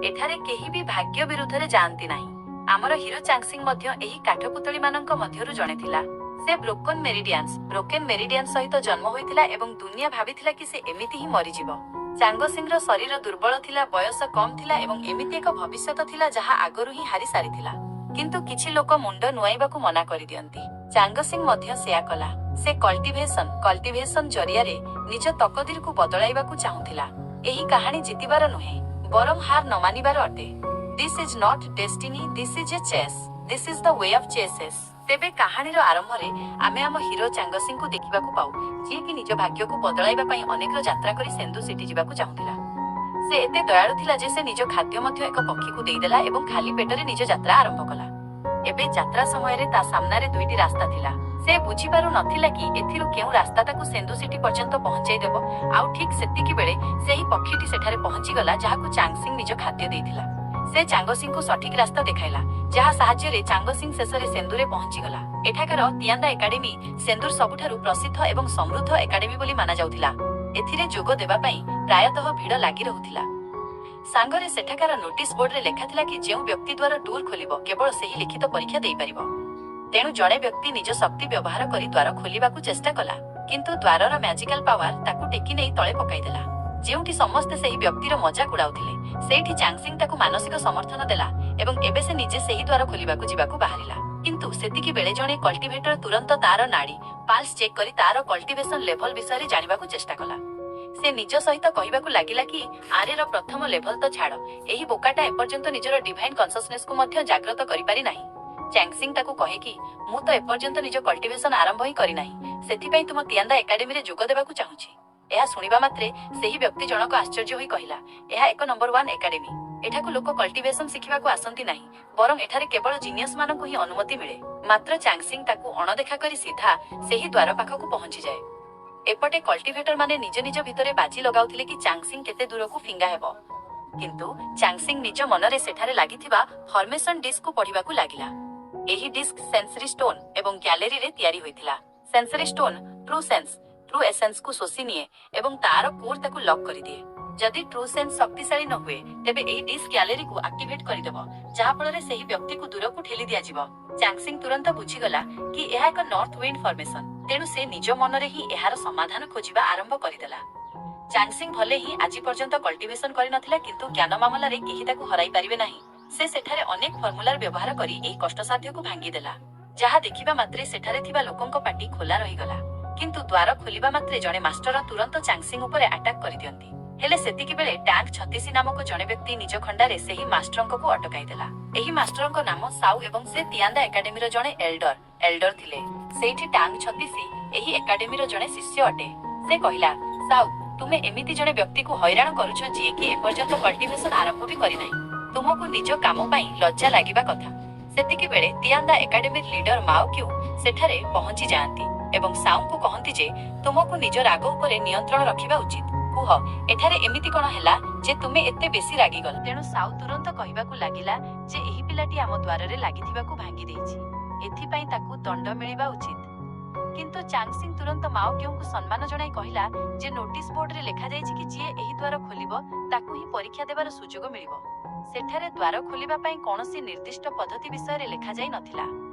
ଏଠାରେ କେହି ବି ଭାଗ୍ୟ ବିରୁଦ୍ଧରେ ଯାଆନ୍ତି ନାହିଁ। ଆମର ହିରୋ ଚାଙ୍ଗସିଂ ମଧ୍ୟ ଏହି କାଠପୁତଳିମାନଙ୍କ ମଧ୍ୟରୁ ଜଣେ ଥିଲା। ସେ ବ୍ରୋକେନ୍ ମେରିଡିଆନ୍ସ ସହିତ ଜନ୍ମ ହୋଇଥିଲା ଏବଂ ଦୁନିଆ ଭାବିଥିଲା କି ସେ ଏମିତି ହିଁ ମରିଯିବ। ଚାଙ୍ଗସିଂର ଶରୀର ଦୁର୍ବଳ ଥିଲା, ବୟସ କମ୍ ଥିଲା ଏବଂ ଏମିତି ଏକ ଭବିଷ୍ୟତ ଥିଲା ଯାହା ଆଗରୁ ହିଁ ହାରି ସାରିଥିଲା। କିନ୍ତୁ କିଛି ଲୋକ ମୁଣ୍ଡ ନୁଆଇବାକୁ ମନା କରିଦିଅନ୍ତି। ଚାଙ୍ଗସିଂ ମଧ୍ୟ ସେୟା କଲା। ସେ କଲ୍ଟିଭେସନ ଜରିଆରେ ନିଜ ତକଦିରକୁ ବଦଳାଇବାକୁ ଚାହୁଁଥିଲା। ଏହି କାହାଣୀ ଜିତିବାର ନୁହେଁ, ବରଂ ହାର ନ ମାନିବାର ଅଟେ। This is not destiny, this is a chess. This is the way of chess. ତେବେ କାହାଣୀର ଆରମ୍ଭରେ ଆମେ ଆମ ହିରୋ ଚାଙ୍ଗସିଂକୁ ଦେଖିବାକୁ ପାଉ, ଯିଏକି ନିଜ ଭାଗ୍ୟକୁ ବଦଳାଇବା ପାଇଁ ଅନେକ ଯାତ୍ରା କରି ସେନ୍ଦୁ ସିଟି ଯିବାକୁ ଚାହୁଁଥିଲା। ସେ ଏତେ ଦୟାଳୁ ଥିଲା ଯେ ସେ ନିଜ ଖାଦ୍ୟ ମଧ୍ୟ ଏକ ପକ୍ଷୀକୁ ଦେଇଦେଲା ଏବଂ ଖାଲି ପେଟରେ ନିଜ ଯାତ୍ରା ଆରମ୍ଭ କଲା। ଏବେ ଯାତ୍ରା ସମୟରେ ତା ସାମ୍ନାରେ ଦୁଇଟି ରାସ୍ତା ଥିଲା। ସେ ବୁଝିପାରୁ ନଥିଲା କି ଏଥିରୁ କେଉଁ ରାସ୍ତା ତାକୁ ସେନ୍ଦୁ ସିଟି ପର୍ଯ୍ୟନ୍ତ ପହଞ୍ଚାଇ ଦେବ। ଆଉ ଠିକ୍ ସେତିକି ବେଳେ ସେହି ପକ୍ଷୀଟି ସେଠାରେ ପହଞ୍ଚିଗଲା, ଯାହାକୁ ଚାଙ୍ଗସିଂ ନିଜ ଖାଦ୍ୟ ଦେଇଥିଲା। ସେ ଚାଙ୍ଗସିଂକୁ ସଠିକ ରାସ୍ତା ଦେଖାଇଲା, ଯାହା ସାହାଯ୍ୟରେ ଚାଙ୍ଗସିଂ ଶେଷରେ ସେନ୍ଦୁରେ ପହଞ୍ଚିଗଲା। ଏଠାକାର ତିଆନ୍ଦା ଏକାଡେମୀ ସେନ୍ଦୁର ସବୁଠାରୁ ପ୍ରସିଦ୍ଧ ଏବଂ ସମୃଦ୍ଧ ଏକାଡେମୀ ବୋଲି ମାନାଯାଉଥିଲା। ଏଥିରେ ଯୋଗ ଦେବା ପାଇଁ ପ୍ରାୟତଃ ଭିଡ଼ ଲାଗି ରହୁଥିଲା। ସାଙ୍ଗରେ ସେଠାକାର ନୋଟିସ ବୋର୍ଡରେ ଲେଖାଥିଲା କି ଯେଉଁ ବ୍ୟକ୍ତି ଦ୍ୱାର ଡୋର ଖୋଲିବ, କେବଳ ସେହି ଲିଖିତ ପରୀକ୍ଷା ଦେଇପାରିବ। ତେଣୁ ଜଣେ ବ୍ୟକ୍ତି ନିଜ ଶକ୍ତି ବ୍ୟବହାର କରି ଦ୍ୱାର ଖୋଲିବାକୁ ଚେଷ୍ଟା କଲା, କିନ୍ତୁ ଦ୍ୱାରର ମ୍ୟାଜିକାଲ ପାୱାର ତାକୁ ଟେକି ନେଇ ତଳେ ପକାଇଦେଲା। ଯେଉଁଠି ସମସ୍ତେ ସେହି ବ୍ୟକ୍ତିର ମଜାକ ଉଡାଉଥିଲେ, ସେଇଠି ଚାଙ୍ଗସିଂ ତାକୁ ମାନସିକ ସମର୍ଥନ ଦେଲା ଏବଂ ଏବେ ସେ ନିଜେ ସେହି ଦ୍ୱାର ଖୋଲିବାକୁ ଯିବାକୁ ବାହାରିଲା। କିନ୍ତୁ ସେତିକି ବେଳେ ଜଣେ କଲ୍ଟିଭେଟର ତୁରନ୍ତ ତାର ନାଡି ପାଲ୍ସ ଚେକ୍ କରି ତାର କଲ୍ଟିଭେସନ ଲେଭଲ ବିଷୟରେ ଜାଣିବାକୁ ଚେଷ୍ଟା କଲା। ସେ ନିଜ ସହିତ କହିବାକୁ ଲାଗିଲା କି ଆରେର ପ୍ରଥମ ଲେଭଲ ତ ଛାଡ଼, ଏହି ବୋକାଟା ଏପର୍ଯ୍ୟନ୍ତ ନିଜର ଡିଭାଇନ କନସସନେସକୁ ମଧ୍ୟ ଜାଗ୍ରତ କରିପାରି ନାହିଁ। ଚାଙ୍ଗସିଂ ତାକୁ କହେ କି ମୁଁ ତ ଏପର୍ଯ୍ୟନ୍ତ ନିଜ କଲ୍ଟିଭେସନ ଆରମ୍ଭ ହିଁ କରିନାହିଁ, ସେଥିପାଇଁ ତୁମ ତିଆନ୍ଦା ଏକାଡେମୀରେ ଯୋଗ ଦେବାକୁ ଚାହୁଁଛି। ଏହା ଶୁଣିବା ମାତ୍ରେ ସେହି ବ୍ୟକ୍ତି ଜଣକ ଆଶ୍ଚର୍ଯ୍ୟ ହୋଇ କହିଲା, ଏହା ଏକ ନମ୍ବର ୱାନ୍ ଏକାଡେମୀ। ଏଠାକୁ ଲୋକ କଲ୍ଟିଭେସନ ଶିଖିବାକୁ ଆସନ୍ତି ନାହିଁ, ବରଂ ଏଠାରେ କେବଳ ଜିନିୟସ ମାନଙ୍କୁ ହିଁ ଅନୁମତି ମିଳେ। ମାତ୍ର ଚାଙ୍ଗସିଂ ତାକୁ ଅଣଦେଖା କରି ସିଧା ସେହି ଦ୍ୱାର ପାଖକୁ ପହଞ୍ଚିଯାଏ। ଏପଟେ କଲ୍ଟିଭେଟର ମାନେ ନିଜ ନିଜ ଭିତରେ ବାଜି ଲଗାଉଥିଲେ କି ଚାଙ୍ଗସିଂ କେତେ ଦୂରକୁ ଫିଙ୍ଗା ହେବ। କିନ୍ତୁ ଚାଙ୍ଗସିଂ ନିଜ ମନରେ ସେଠାରେ ଲାଗିଥିବା ଫର୍ମେସନ ଡିସ୍କକୁ ପଢିବାକୁ ଲାଗିଲା। ଏହି ଡିସ୍କ ସେନ୍ସରି ଷ୍ଟୋନ ଏବଂ ଗ୍ୟାଲେରୀରେ ତିଆରି ହୋଇଥିଲା। ସେନ୍ସରି ଷ୍ଟୋନ ଟ୍ରୁ ସେନ୍ସ, ଟ୍ରୁ ଏସେନ୍ସକୁ ଶୋଷି ନିଏ ଏବଂ ତାର କୋର୍ ତାକୁ ଲକ୍ କରିଦିଏ। ଯଦି ଟ୍ରୁ ସେନ୍ସ ଶକ୍ତିଶାଳୀ ନ ହୁଏ, ତେବେ ଏହି ଡିସ୍କ ଗ୍ୟାଲେରୀକୁ ଆକ୍ଟିଭେଟ୍ କରିଦେବ, ଯାହାଫଳରେ ସେହି ବ୍ୟକ୍ତିକୁ ଦୂରକୁ ଠେଲି ଦିଆଯିବ। ଚାଙ୍ଗସିଂ ତୁରନ୍ତ ବୁଝିଗଲା କି ଏହା ଏକ ନର୍ଥ ୱିଣ୍ଡ ଫର୍ମେସନ। ତେଣୁ ସେ ନିଜ ମନରେ ହିଁ ଏହାର ସମାଧାନ ଖୋଜିବା ଆରମ୍ଭ କରିଦେଲା। ଚାଙ୍ଗସିଂ ଭଲେ ହିଁ ଆଜି ପର୍ଯ୍ୟନ୍ତ କଲ୍ଟିଭେସନ କରିନଥିଲା, କିନ୍ତୁ ଜ୍ଞାନ ମାମଲାରେ କେହି ତାକୁ ହରାଇ ପାରିବେ ନାହିଁ। ସେ ସେଠାରେ ଅନେକ ଫର୍ମୁଲାର ବ୍ୟବହାର କରି ଏହି କଷ୍ଟସାଧ୍ୟକୁ ଭାଙ୍ଗିଦେଲା, ଯାହା ଦେଖିବା ମାତ୍ରେ ସେଠାରେ ଥିବା ଲୋକଙ୍କ ପାଟି ଖୋଲା ରହିଗଲା। କିନ୍ତୁ ଦ୍ୱାର ଖୋଲିବା ମାତ୍ରେ ଜଣେ ମାଷ୍ଟର ତୁରନ୍ତ ଚାଙ୍ଗସିଂ ଉପରେ ଆଟାକ୍ କରିଦିଅନ୍ତି। ହେଲେ ସେତିକି ବେଳେ ଟ୍ୟାଙ୍କ 36 ନାମକ ଜଣେ ବ୍ୟକ୍ତି ନିଜ ଖଣ୍ଡାରେ ସେହି ମାଷ୍ଟରଙ୍କୁ ଅଟକାଇ ଦେଲା। ଏହି ମାଷ୍ଟରଙ୍କ ନାମ ସାଉ ଏବଂ ସେ ତିଆନ୍ଦା ଏକାଡେମୀର ଜଣେ ଏଲ୍ଡର ଥିଲେ। ସେଇଠି ଟାଙ୍ଗ 36 ଏହି ଏକାଡେମୀର ଜଣେ ଶିଷ୍ୟ ଅଟେ। ସେ କହିଲା, ସାଉ, ତୁମେ ଏମିତି ଜଣେ ବ୍ୟକ୍ତିକୁ ହଇରାଣ କରୁଛ, ଯିଏକି ଏପର୍ଯ୍ୟନ୍ତ କଲ୍ଟିଭେସନ ଆରମ୍ଭ ବି କରିନାହିଁ। ତୁମକୁ ନିଜ କାମ ପାଇଁ ଲଜ୍ଜା ଲାଗିବା କଥା। ସେତିକି ବେଳେ ତିଆନ୍ଦା ଏକାଡେମୀର ଲିଡର ମାଓ କ୍ୟୁ ସେଠାରେ ପହଞ୍ଚି ଯାଆନ୍ତି ଏବଂ ସାଉଙ୍କୁ କହନ୍ତି ଯେ ତୁମକୁ ନିଜ ରାଗ ଉପରେ ନିୟନ୍ତ୍ରଣ ରଖିବା ଉଚିତ। କୁହ, ଏଠାରେ ଏମିତି କଣ ହେଲା ଯେ ତୁମେ ଏତେ ବେଶୀ ରାଗିଗଲ? ତେଣୁ ସାଉ ତୁରନ୍ତ କହିବାକୁ ଲାଗିଲା ଯେ ଏହି ପିଲାଟି ଆମ ଦ୍ୱାରରେ ଲାଗିଥିବାକୁ ଭାଙ୍ଗି ଦେଇଛି, ଏଥିପାଇଁ ତାକୁ ଦଣ୍ଡ ମିଳିବା ଉଚିତ। କିନ୍ତୁ ଚାଙ୍ଗସିଂ ତୁରନ୍ତ ମାଓ କ୍ୟୁଙ୍କୁ ସମ୍ମାନ ଜଣାଇ କହିଲା ଯେ ନୋଟିସ ବୋର୍ଡରେ ଲେଖାଯାଇଛି କି ଯିଏ ଏହି ଦ୍ୱାର ଖୋଲିବ, ତାକୁ ହିଁ ପରୀକ୍ଷା ଦେବାର ସୁଯୋଗ ମିଳିବ। ସେଠାରେ ଦ୍ୱାର ଖୋଲିବା ପାଇଁ କୌଣସି ନିର୍ଦ୍ଦିଷ୍ଟ ପଦ୍ଧତି ବିଷୟରେ ଲେଖାଯାଇ ନଥିଲା।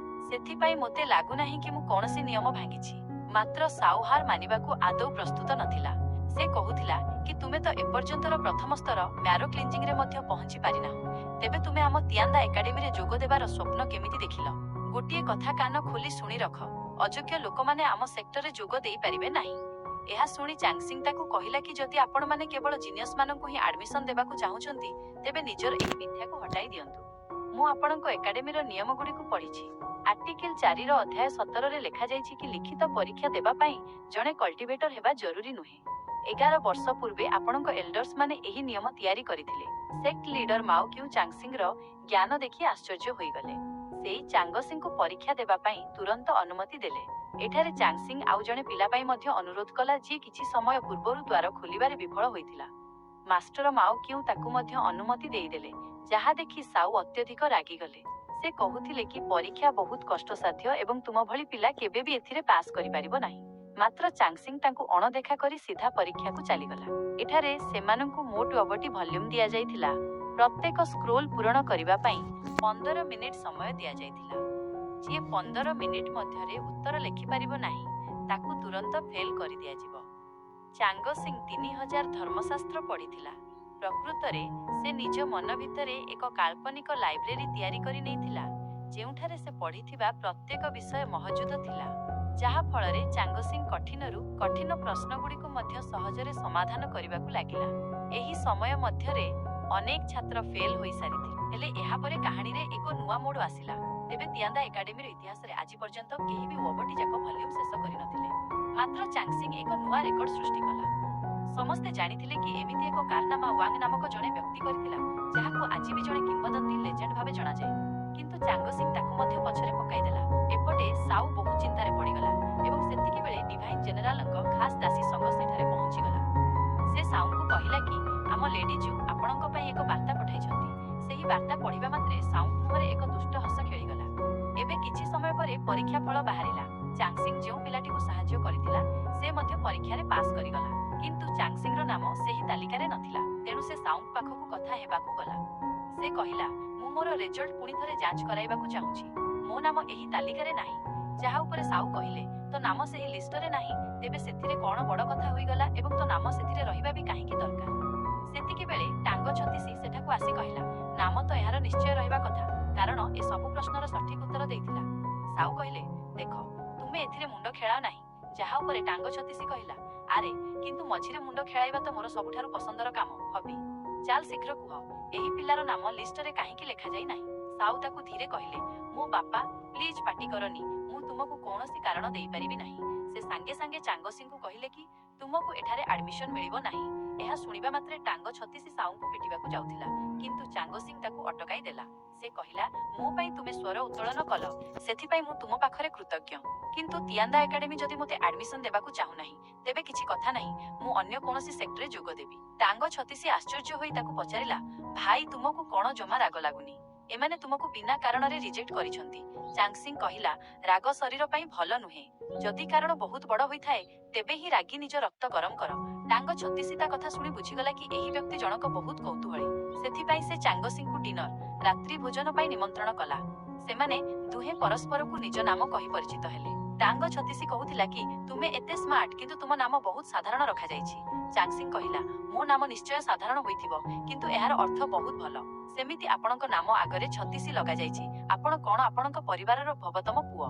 ସେଥିପାଇଁ ମୋତେ ଲାଗୁନାହିଁ କି ମୁଁ କୌଣସି ନିୟମ ଭାଙ୍ଗିଛି। ମାତ୍ର ସାଉ ହାର ମାନିବାକୁ ଆଦୌ ପ୍ରସ୍ତୁତ ନଥିଲା। ସେ କହୁଥିଲା କି ତୁମେ ତ ଏପର୍ଯ୍ୟନ୍ତର ପ୍ରଥମ ସ୍ତର ମ୍ୟାରୋ କ୍ଲିଞ୍ଜିଂରେ ମଧ୍ୟ ପହଞ୍ଚି ପାରିନାହଁ, ତେବେ ତୁମେ ଆମ ତିଆନ୍ଦା ଏକାଡେମୀରେ ଯୋଗ ଦେବାର ସ୍ୱପ୍ନ କେମିତି ଦେଖିଲ? ଗୋଟିଏ କଥା କାନ ଖୋଲି ଶୁଣି ରଖ, ଅଯୋଗ୍ୟ ଲୋକମାନେ ଆମ ସେକ୍ଟରରେ ଯୋଗ ଦେଇପାରିବେ ନାହିଁ। ଏହା ଶୁଣି ଚାଙ୍ଗସିଂ ତାକୁ କହିଲା କି ଯଦି ଆପଣମାନେ କେବଳ ଜିନିୟସ ମାନଙ୍କୁ ହିଁ ଆଡମିସନ ଦେବାକୁ ଚାହୁଁଛନ୍ତି, ତେବେ ନିଜର ଏହି ମିଥ୍ୟାକୁ ହଟାଇ ଦିଅନ୍ତୁ। ମୁଁ ଆପଣଙ୍କ ଏକାଡେମୀର ନିୟମଗୁଡ଼ିକୁ ପଢିଛି। ଆର୍ଟିକିଲ 4ର ଅଧ୍ୟାୟ 17ରେ ଲେଖାଯାଇଛି କି ଲିଖିତ ପରୀକ୍ଷା ଦେବା ପାଇଁ ଜଣେ କଲ୍ଟିଭେଟର ହେବା ଜରୁରୀ ନୁହେଁ। 11 ବର୍ଷ ପୂର୍ବେ ଆପଣଙ୍କ ଏଲ୍ଡର୍ସ ମାନେ ଏହି ନିୟମ ତିଆରି କରିଥିଲେ। ସେକ୍ଟ ଲିଡର ମାଓ କ୍ୟୁ ଚାଙ୍ଗସିଂର ଜ୍ଞାନ ଦେଖି ଆଶ୍ଚର୍ଯ୍ୟ ହୋଇଗଲେ। ସେଇ ଚାଙ୍ଗସିଂକୁ ପରୀକ୍ଷା ଦେବା ପାଇଁ ତୁରନ୍ତ ଅନୁମତି ଦେଲେ। ଏଠାରେ ଚାଙ୍ଗସିଂ ଆଉ ଜଣେ ପିଲା ପାଇଁ ମଧ୍ୟ ଅନୁରୋଧ କଲା, ଯିଏ କିଛି ସମୟ ପୂର୍ବରୁ ଦ୍ୱାର ଖୋଲିବାରେ ବିଫଳ ହୋଇଥିଲା। ମାଷ୍ଟର ମାଓ କ୍ୟୁ ତାକୁ ମଧ୍ୟ ଅନୁମତି ଦେଇଦେଲେ, ଯାହା ଦେଖି ସାଉ ଅତ୍ୟଧିକ ରାଗିଗଲେ। ସେ କହୁଥିଲେ କି ପରୀକ୍ଷା ବହୁତ କଷ୍ଟସାଧ୍ୟ ଏବଂ ତୁମ ଭଳି ପିଲା କେବେ ବି ଏଥିରେ ପାସ୍ କରିପାରିବ ନାହିଁ। ମାତ୍ର ଚାଙ୍ଗସିଂ ତାଙ୍କୁ ଅଣଦେଖା କରି ସିଧା ପରୀକ୍ଷାକୁ ଚାଲିଗଲା। ଏଠାରେ ସେମାନଙ୍କୁ ମୋଟ 9ଟି ଭଲ୍ୟୁମ୍ ଦିଆଯାଇଥିଲା। ପ୍ରତ୍ୟେକ ସ୍କ୍ରୋଲ ପୂରଣ କରିବା ପାଇଁ 15 ମିନିଟ୍ ସମୟ ଦିଆଯାଇଥିଲା। ଯିଏ 15 ମିନିଟ୍ ମଧ୍ୟରେ ଉତ୍ତର ଲେଖିପାରିବ ନାହିଁ, ତାକୁ ତୁରନ୍ତ ଫେଲ୍ କରିଦିଆଯିବ। ଚାଙ୍ଗସିଂ 3000 ଧର୍ମଶାସ୍ତ୍ର ପଢ଼ିଥିଲା। ପ୍ରକୃତରେ ସେ ନିଜ ମନ ଭିତରେ ଏକ କାଳ୍ପନିକ ଲାଇବ୍ରେରୀ ତିଆରି କରି ନେଇଥିଲା, ଯେଉଁଠାରେ ସେ ପଢ଼ିଥିବା ପ୍ରତ୍ୟେକ ବିଷୟ ମହଜୁଦ ଥିଲା, ଯାହା ଫଳରେ ଚାଙ୍ଗସିଂ କଠିନରୁ କଠିନ ପ୍ରଶ୍ନଗୁଡ଼ିକୁ ମଧ୍ୟ ସହଜରେ ସମାଧାନ କରିବାକୁ ଲାଗିଲା। ଏହି ସମୟ ମଧ୍ୟରେ ଅନେକ ଛାତ୍ର ଫେଲ୍ ହୋଇସାରିଥିଲେ। ହେଲେ ଏହାପରେ କାହାଣୀରେ ଏକ ନୂଆ ମୋଡ଼ ଆସିଲା। ତେବେ ତିଆନ୍ଦା ଏକାଡେମୀର ଇତିହାସରେ ଆଜି ପର୍ଯ୍ୟନ୍ତ କେହି ବି 9ଟି ଯାକ ଭଲ୍ୟୁମ୍ ଶେଷ କରିନଥିଲେ। ମାତ୍ର ଚାଙ୍ଗସିଂ ଏକ ନୂଆ ରେକର୍ଡ ସୃଷ୍ଟି କଲା। ସମସ୍ତେ ଜାଣିଥିଲେ କି ଏମିତି ଏକ କାରନାମା ୱାଙ୍ଗ ନାମକ ଜଣେ ବ୍ୟକ୍ତି କରିଥିଲା, ଯାହାକୁ ଆଜି ବି ଜଣେ କିମ୍ବଦନ୍ତୀ, ଲେଜେଣ୍ଡ ଭାବେ ଜଣାଯାଏ। କିନ୍ତୁ ଚାଙ୍ଗସିଂ ତାକୁ ମଧ୍ୟ ପଛରେ ପକାଇଦେଲା। ଏପଟେ ସାଉ ବହୁତ ଚିନ୍ତାରେ ପଡ଼ିଗଲା ଏବଂ ସେତିକି ବେଳେ ଡିଭାଇନ୍ ଜେନେରାଲଙ୍କ ଖାସ୍ ଦାସୀ ସଙ୍ଗ ସେଠାରେ ପହଞ୍ଚିଗଲା। ସେ ସାଉଙ୍କୁ କହିଲା କି ଆମ ଲେଡି ଜୁ ଆପଣଙ୍କ ପାଇଁ ଏକ ବାର୍ତ୍ତା ପଠାଇଛନ୍ତି। ସେହି ବାର୍ତ୍ତା ପଢ଼ିବା ମାତ୍ରେ ସାଉଙ୍କ ମୁହଁରେ ଏକ ଦୁଷ୍ଟ ହସ ଖେଳିଗଲା। ଏବେ କିଛି ସମୟ ପରେ ପରୀକ୍ଷା ଫଳ ବାହାରିଲା। ଚାଙ୍ଗସିଂ ଯେଉଁ ପିଲାଟିକୁ ସାହାଯ୍ୟ କରିଥିଲା, ସେ ମଧ୍ୟ ପରୀକ୍ଷାରେ ପାସ୍ କରିଗଲା। କିନ୍ତୁ ଚାଙ୍ଗସିଂର ନାମ ସେହି ତାଲିକାରେ ନଥିଲା। ତେଣୁ ସେ ସାଉଙ୍କ ପାଖକୁ କଥା ହେବାକୁ ଗଲା। ସେ କହିଲା, "ମୁଁ ମୋର ରେଜଲ୍ଟ ପୁଣି ଥରେ ଯାଞ୍ଚ କରାଇବାକୁ ଚାହୁଁଛି। ମୋ ନାମ ଏହି ତାଲିକାରେ ନାହିଁ।" ଯାହା ଉପରେ ସାଉ କହିଲେ, "ତୋ ନାମ ସେହି ଲିଷ୍ଟରେ ନାହିଁ, ତେବେ ସେଥିରେ କଣ ବଡ଼ କଥା ହୋଇଗଲା ଏବଂ ତୋ ନାମ ସେଥିରେ ରହିବା ବି କାହିଁକି ଦରକାର?" ସେତିକି ବେଳେ ଟାଙ୍ଗ 36 ସେଠାକୁ ଆସି କହିଲା, "ନାମ ତ ଏହାର ନିଶ୍ଚୟ ରହିବା କଥା, କାରଣ ଏ ସବୁ ପ୍ରଶ୍ନର ସଠିକ ଉତ୍ତର ଦେଇଥିଲା।" ସାଉ କହିଲେ, "ଦେଖ, ତୁମେ ଏଥିରେ ମୁଣ୍ଡ ଖେଳାଅ ନାହିଁ।" ଯାହା ଉପରେ ଟାଙ୍ଗ 36 କହିଲା, "ଆରେ, କିନ୍ତୁ ମଝିରେ ମୁଣ୍ଡ ଖେଳାଇବା ତ ମୋର ସବୁଠାରୁ ପସନ୍ଦର କାମ, ହବି। ଚାଲ ଶୀଘ୍ର କୁହ, ଏହି ପିଲାର ନାମ ଲିଷ୍ଟରେ କାହିଁକି ଲେଖାଯାଇ ନାହିଁ?" ସାଉ ତାକୁ ଧୀରେ କହିଲେ, "ମୋ ବାପା, ପ୍ଲିଜ୍ ପାଟି କରନି। ମୁଁ ତୁମକୁ କୌଣସି କାରଣ ଦେଇପାରିବି ନାହିଁ।" ସେ ସାଙ୍ଗେ ସାଙ୍ଗେ ଚାଙ୍ଗସିଂଙ୍କୁ କହିଲେ କି ତୁମକୁ ଏଠାରେ ଆଡମିସନ ମିଳିବ ନାହିଁ। ଏହା ଶୁଣିବା ମାତ୍ରେ ଟାଙ୍ଗ 36 ସାଉଙ୍କୁ ପିଟିବାକୁ ଯାଉଥିଲା, କିନ୍ତୁ ଚାଙ୍ଗସିଂ ତାକୁ ଅଟକାଇ ଦେଲା। ସେ କହିଲା, "ମୋ ପାଇଁ ତୁମେ ସ୍ୱର ଉତ୍ତୋଳନ କଲ, ସେଥିପାଇଁ ମୁଁ ତୁମ ପାଖରେ କୃତଜ୍ଞ। କିନ୍ତୁ ତିଆନ୍ଦା ଏକାଡେମୀ ଯଦି ମୋତେ ଆଡମିସନ ଦେବାକୁ ଚାହୁଁନାହିଁ, ତେବେ କିଛି କଥା ନାହିଁ, ମୁଁ ଅନ୍ୟ କୌଣସି ସେକ୍ଟରେ ଯୋଗ ଦେବି।" ଟାଙ୍ଗ 36 ଆଶ୍ଚର୍ଯ୍ୟ ହୋଇ ତାକୁ ପଚାରିଲା, "ଭାଇ, ତୁମକୁ କଣ ଜମା ରାଗ ଲାଗୁନି? ଏମାନେ ତୁମକୁ ବିନା କାରଣରେ ରିଜେକ୍ଟ କରିଛନ୍ତି।" ଚାଙ୍ଗସିଂ କହିଲା, "ରାଗ ଶରୀର ପାଇଁ ଭଲ ନୁହେଁ। ଯଦି କାରଣ ବହୁତ ବଡ ହୋଇଥାଏ, ତେବେ ହିଁ ରାଗି ନିଜ ରକ୍ତ ଗରମ କର।" ଟାଙ୍ଗ 36 ତା କଥା ଶୁଣି ବୁଝିଗଲା କି ଏହି ବ୍ୟକ୍ତି ଜଣକ ବହୁତ କୌତୁହଳୀ। ସେଥିପାଇଁ ସେ ଚାଙ୍ଗସିଂକୁ ଡିନର, ରାତ୍ରି ଭୋଜନ ପାଇଁ ନିମନ୍ତ୍ରଣ କଲା। ସେମାନେ ଦୁହେଁ ପରସ୍ପରକୁ ନିଜ ନାମ କହି ପରିଚିତ ହେଲେ। ଟାଙ୍ଗ 36 କହୁଥିଲା କି ତୁମେ ଏତେ ସ୍ମାର୍ଟ, କିନ୍ତୁ ତୁମ ନାମ ବହୁତ ସାଧାରଣ ରଖାଯାଇଛି। ଚାଙ୍ଗସିଂ କହିଲା, "ମୋ ନାମ ନିଶ୍ଚୟ ସାଧାରଣ ହୋଇଥିବ, କିନ୍ତୁ ଏହାର ଅର୍ଥ ବହୁତ ଭଲ। ସେମିତି ଆପଣଙ୍କ ନାମ ଆଗରେ 36 ଲଗାଯାଇଛି। ଆପଣ କଣ ଆପଣଙ୍କ ପରିବାରର ନବତମ ପୁଅ?"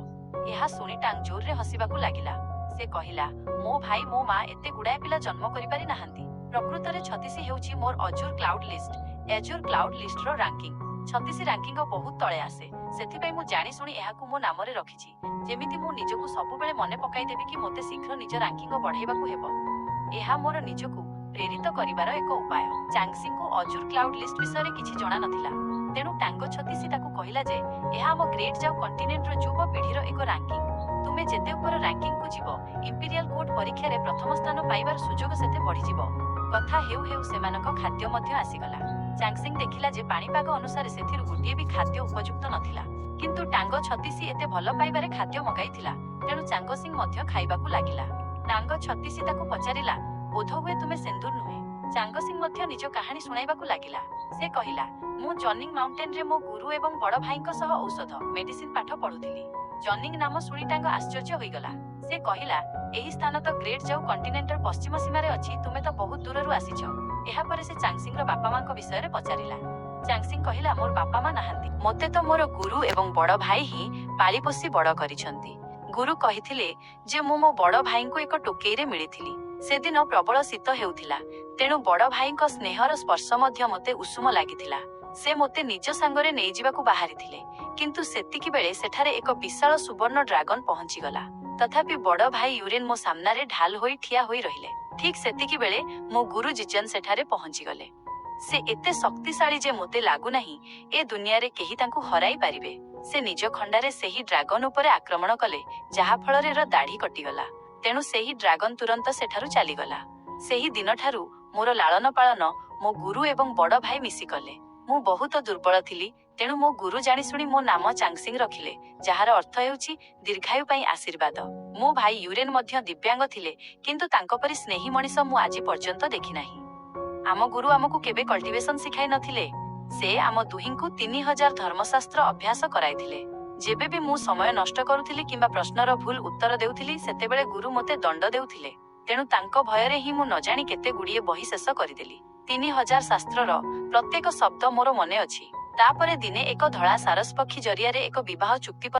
ଏହା ଶୁଣି ଟାଙ୍ଗ ଜୋରରେ ହସିବାକୁ ଲାଗିଲା। ସେ କହିଲା, "ମୋ ଭାଇ, ମୋ ମା ଏତେ ଗୁଡାଏ ପିଲା ଜନ୍ମ କରିପାରି ନାହାନ୍ତି। ପ୍ରକୃତରେ 36 ହେଉଛି ମୋର azure cloud list, azure cloud ଲିଷ୍ଟର ରାଙ୍କିଙ୍ଗ। 36 ରାଙ୍କିଙ୍ଗ ବହୁତ ତଳେ ଆସେ। ସେଥିପାଇଁ ମୁଁ ଜାଣିଶୁଣି ଏହାକୁ ମୋ ନାମରେ ରଖିଛି, ଯେମିତି ମୁଁ ନିଜକୁ ସବୁବେଳେ ମନେ ପକାଇଦେବି କି ମୋତେ ଶୀଘ୍ର ନିଜ ରାଙ୍କିଙ୍ଗ ବଢାଇବାକୁ ହେବ। ଏହା ମୋର ନିଜକୁ ପ୍ରେରିତ କରିବାର ଏକ ଉପାୟ।" ଚାଙ୍ଗସିଂକୁ ଅଜୁର କ୍ଲାଉଡ ଲିଷ୍ଟ ବିଷୟରେ କିଛି ଜଣା ନଥିଲା। ତେଣୁ ଟାଙ୍ଗ 36 ତାକୁ କହିଲା ଯେ ଏହା ଆମ ଗ୍ରେଟ୍ ଯାଉ କଣ୍ଟିନେଣ୍ଟର ଯୁବ ପିଢିର ଏକ ରାଙ୍କିଙ୍ଗ। ତୁମେ ଯେତେ ଉପର ରାଙ୍କିଙ୍ଗକୁ ଯିବ, ଇମ୍ପିରିଆଲ କୋର୍ଟ ପରୀକ୍ଷାରେ ପ୍ରଥମ ସ୍ଥାନ ପାଇବାର ସୁଯୋଗ ସେତେ ବଢିଯିବ। କଥା ହେଉ ହେଉ ସେମାନଙ୍କ ଖାଦ୍ୟ ମଧ୍ୟ ଆସିଗଲା। ଚାଙ୍ଗସିଂ ଦେଖିଲା ଯେ ପାଣିପାଗ ଅନୁସାରେ ସେଥିରୁ ଗୋଟିଏ ବି ଖାଦ୍ୟ ଉପଯୁକ୍ତ ନଥିଲା। କିନ୍ତୁ ଟାଙ୍ଗ 36 ଏତେ ଭଲ ପାଇବାରେ ଖାଦ୍ୟ ମଗାଇଥିଲା, ତେଣୁ ଚାଙ୍ଗସିଂ ମଧ୍ୟ ଖାଇବାକୁ ଲାଗିଲା। ଟାଙ୍ଗ 36 ତାକୁ ପଚାରିଲା, "ବୋଧହୁଏ ତୁମେ ସେନ୍ଦୁର ନୁହେଁ?" ଚାଙ୍ଗସିଂ ମଧ୍ୟ ନିଜ କାହାଣୀ ଶୁଣାଇବାକୁ ଲାଗିଲା। ସେ କହିଲା, "ମୁଁ ଜନିଂ ମାଉଣ୍ଟେନରେ ମୋ ଗୁରୁ ଏବଂ ବଡ ଭାଇଙ୍କ ସହ ଔଷଧ, ମେଡିସିନ ପାଠ ପଢୁଥିଲି।" ଜନିଂ ନାମ ଶୁଣି ଟାଙ୍ଗ ଆଶ୍ଚର୍ଯ୍ୟ ହୋଇଗଲା। ସେ କହିଲା, "ଏହି ସ୍ଥାନ ତ ଗ୍ରେଟ୍ ଯାଉ କଣ୍ଟିନେଣ୍ଟର ପଶ୍ଚିମ ସୀମାରେ ଅଛି। ତୁମେ ତ ବହୁତ ଦୂରରୁ ଆସିଛ।" ଏହାପରେ ସେ ଚାଙ୍ଗସିଂର ବାପା ମାଙ୍କ ବିଷୟରେ ପଚାରିଲା। ଚାଙ୍ଗସିଂ କହିଲା, "ମୋର ବାପା ମା ନାହାନ୍ତି। ମୋତେ ତ ମୋର ଗୁରୁ ଏବଂ ବଡ ଭାଇ ହିଁ ପାଳିପୋଷି ବଡ କରିଛନ୍ତି। ଗୁରୁ କହିଥିଲେ ଯେ ମୁଁ ମୋ ବଡ ଭାଇଙ୍କୁ ଏକ ଟୋକେଇରେ ମିଳିଥିଲି। ସେଦିନ ପ୍ରବଳ ଶୀତ ହେଉଥିଲା, ତେଣୁ ବଡ ଭାଇଙ୍କ ସ୍ନେହର ସ୍ପର୍ଶ ମଧ୍ୟ ମୋତେ ଉଷୁମ ଲାଗିଥିଲା। ସେ ମୋତେ ନିଜ ସାଙ୍ଗରେ ନେଇଯିବାକୁ ବାହାରିଥିଲେ, କିନ୍ତୁ ସେତିକି ବେଳେ ସେଠାରେ ଏକ ବିଶାଳ ସୁବର୍ଣ୍ଣ ଡ୍ରାଗନ ପହଞ୍ଚିଗଲା। ତଥାପି ବଡ ଭାଇ ୟୁରେନ୍ ମୋ ସାମ୍ନାରେ ଢାଲ ହୋଇ ଠିଆ ହୋଇ ରହିଲେ। ଠିକ୍ ସେତିକି ବେଳେ ମୋ ଗୁରୁ ଜିଚନ ସେଠାରେ ପହଞ୍ଚିଗଲେ। ସେ ଏତେ ଶକ୍ତିଶାଳୀ ଯେ ମୋତେ ଲାଗୁନାହିଁ ଏ ଦୁନିଆରେ କେହି ତାଙ୍କୁ ହରାଇ ପାରିବେ। ସେ ନିଜ ଖଣ୍ଡାରେ ସେହି ଡ୍ରାଗନ ଉପରେ ଆକ୍ରମଣ କଲେ, ଯାହା ଫଳରେ ର ଦାଢି କଟିଗଲା। ତେଣୁ ସେହି ଡ୍ରାଗନ ତୁରନ୍ତ ସେଠାରୁ ଚାଲିଗଲା। ସେହି ଦିନଠାରୁ ମୋର ଲାଳନ ପାଳନ ମୋ ଗୁରୁ ଏବଂ ବଡ ଭାଇ ମିଶି କଲେ। ମୁଁ ବହୁତ ଦୁର୍ବଳ ଥିଲି, ତେଣୁ ମୋ ଗୁରୁ ଜାଣିଶୁଣି ମୋ ନାମ ଚାଙ୍ଗସିଂ ରଖିଲେ, ଯାହାର ଅର୍ଥ ହେଉଛି ଦୀର୍ଘାୟୁ ପାଇଁ ଆଶୀର୍ବାଦ। ମୋ ଭାଇ ୟୁରେନ୍ ମଧ୍ୟ ଦିବ୍ୟାଙ୍ଗ ଥିଲେ, କିନ୍ତୁ ତାଙ୍କ ପରି ସ୍ନେହୀ ମଣିଷ ମୁଁ ଆଜି ପର୍ଯ୍ୟନ୍ତ ଦେଖିନାହିଁ। ଆମ ଗୁରୁ ଆମକୁ କେବେ କଲ୍ଟିଭେସନ ଶିଖାଇ ନଥିଲେ। ସେ ଆମ ଦୁହିଁଙ୍କୁ 3000 ଧର୍ମଶାସ୍ତ୍ର ଅଭ୍ୟାସ କରାଇଥିଲେ। ଯେବେ ବି ମୁଁ ସମୟ ନଷ୍ଟ କରୁଥିଲି କିମ୍ବା ପ୍ରଶ୍ନର ଭୁଲ ଉତ୍ତର ଦେଉଥିଲି, ସେତେବେଳେ ଗୁରୁ ମୋତେ ଦଣ୍ଡ ଦେଉଥିଲେ। ତେଣୁ ତାଙ୍କ ଭୟରେ ହିଁ ମୁଁ ନ ଜାଣି କେତେ ଗୁଡ଼ିଏ ବହି ଶେଷ କରିଦେଲି। 3000 ଶାସ୍ତ୍ରର ପ୍ରତ୍ୟେକ ଶବ୍ଦ ମୋର ମନେ ଅଛି। ତାପରେ ଦିନେ ଏକ ଧଳା ସାରସ ପକ୍ଷୀ ଜରିଆରେ ଏକ ବିବାହ ଚୁକ୍ତି